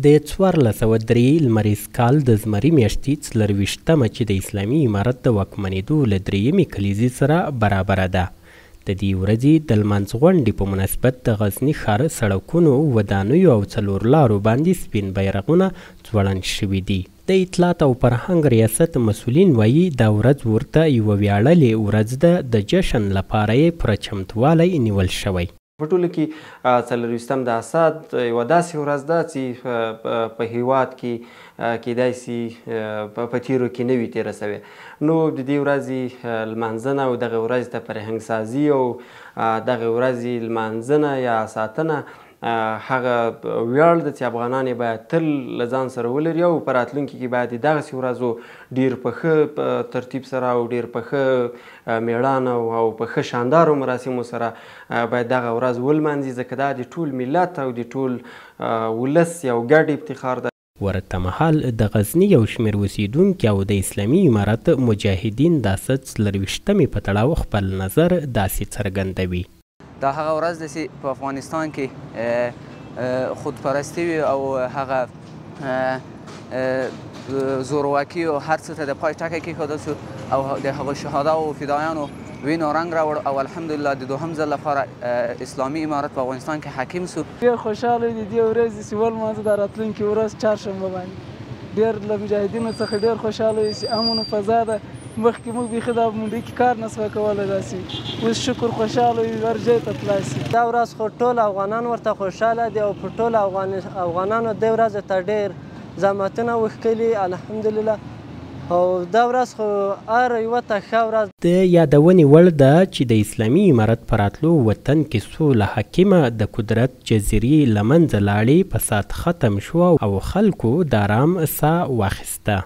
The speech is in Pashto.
د 1403 لمریز کال د زمري میاشتې 24مه چې د اسلامي امارت د واکمنېدو له درېیمې کلیزې سره برابره ده، د دې ورځې د لمانځغونډې په مناسبت د غزني ښار سړکونو، ودانیو او څلور لارو باندې سپین بیرغونه ځوړند شوي دي. د اطلاعات او فرهنګ ریاست مسؤلین وایي، دا ورځ ورته یوه ویاړلې ورځ ده، د جشن لپاره یې پوره چمتوالی نیول شوی. په ټولو کې 24 د اسد یوه داسې ورځ ده چې په هیواد کې کیدای شي په تیرو کې نه وي تېره شوې. نو د دې ورځې لمانځنه او دغه ورځې ته فرهنګسازي او دغه ورځې لمانځنه یا ساتنه هغه ویاړ ده چې افغانان یې باید تل له ځان سره ولري او په راتلونکي کې باید د دغسې ورځو ډېر په ښه ترتیب سره او ډېر په ښه مېړانه او په ښه شاندارو مراسمو سره باید دغه ورځ ولمانځي، ځکه دا د ټول ملت او د ټول ولس یو ګډ افتخار ده. ورته مهال د غزني یو شمېر اوسېدونکي او د اسلامي امارت مجاهدین د اسد 24مې په تړاو خپل نظر داسې څرګندوي. دا هغه ورځ ده چې په افغانستان کې خودپرستي وي او هغه زورواکي او هر څه ته د پای ټکی کېښودل شو او د هغو شهدا او فدایانو وینو رنګ راوړ او الحمدلله د دوهم ځل لپاره اسلامي امارت په افغانستان کې حاکم سو. ډېر خوشحاله یو د دې ورځې چې ولمانځو دا راتلونکې ورځ چهارشنبه باندې. ډېر له مجاهدینو څخه ډېر خوشحاله یو چې امن و فضا ده. مخکې موږ بیخي دا منډۍ کې کار نه سوای کولی، داسې اوس شکر خوشحاله یو، هر ځای ته تلای سي. دا ورځ خو ټول افغانان ورته خوشحاله دي او په ټولو افغانانو دې ورځې ته ډېر زحمتونه وښکلي الحمدلله، او دا ورځ خو هر یوه ته ښه ورځ. د یادونې وړ ده چې د اسلامي امارت په راتلو وطن کې سوله حاکمه، د قدرت جزیرې له منځه لاړې، فساد ختم شو او خلکو د ارام ساه واخیسته.